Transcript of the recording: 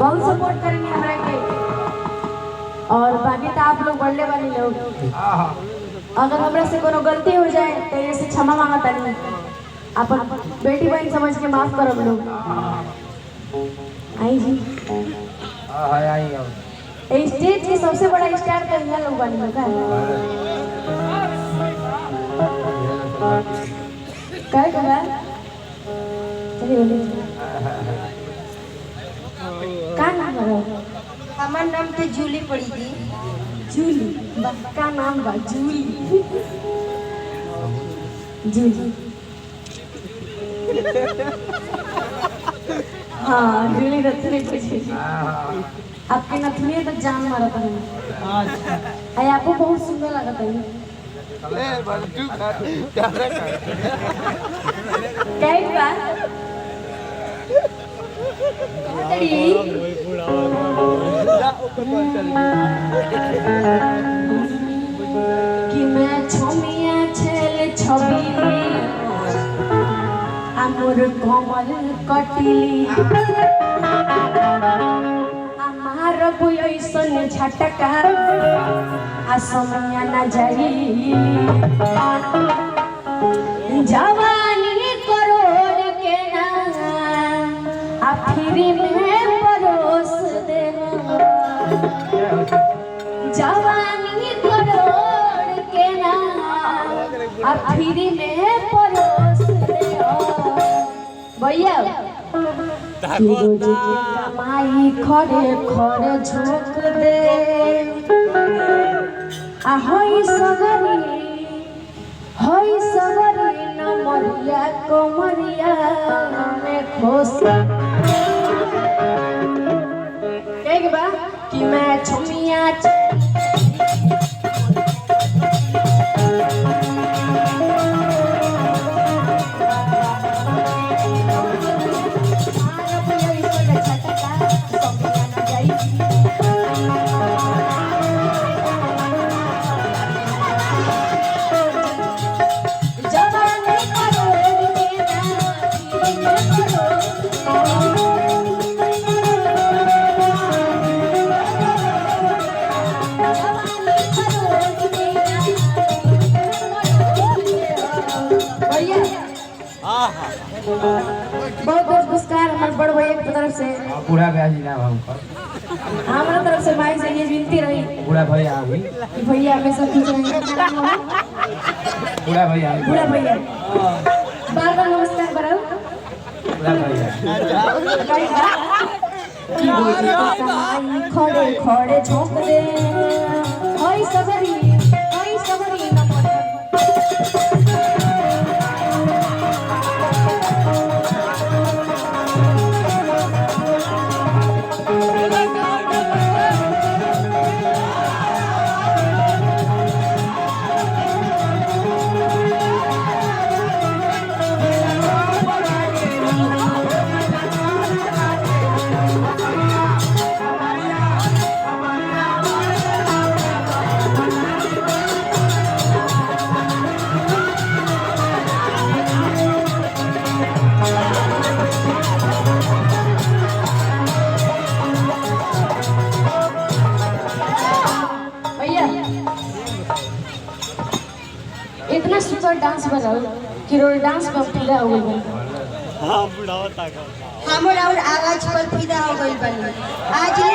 बहुत सपोर्ट करेंगे हमरा के। और बाकी तो आप लोग बढ़ले वाले लोग, अगर हमरा से कोनो गलती हो जाए तो ये से क्षमा मांगता नहीं, अपन बेटी बहन समझ के माफ करब लोग। आई जी स्टेज के सबसे बड़ा स्टार तो यहाँ लोग बनी का क्या करा चलिए बोलिए का नाम है? हमार नाम तो जूली पड़ी थी। जूली का नाम बा? जूली जूली हाँ जूली रत्नी पूछी आपके नथुनी तो जान मारत है। अरे आपको बहुत सुंदर लगता है। क्या बात कि मैं छमिया छेल छवि आमर कमल कटिली आमार ऐसन झटका आ समिया ना जाई जवानी करोड़ के ना आ फिर में परोस दे जवानी करोड़ के ना आ फिर में परोस दे भैया कमाई खड़े खड़े झोंक दे आ होई सगरी न मरिया कमरिया में खोस एक बा कि मैं छुमिया बहुत बहुत पुरस्कार हमारे बड़ भैया की तरफ से। बूढ़ा भैया जी नाम हमको हमारा तरफ से भाई से ये विनती रही बूढ़ा भैया आ गई कि भैया हमेशा खुश रहें। बूढ़ा भैया बूढ़ा भैया बार बार नमस्कार करो। बूढ़ा भैया खड़े खड़े झोंक दे होई सगरी नमन। इतना सुंदर डांस बनल कि रोड डांस पर फिदा हो गइल। हमर और आवाज पर फिदा हो गइल बनी। आज ले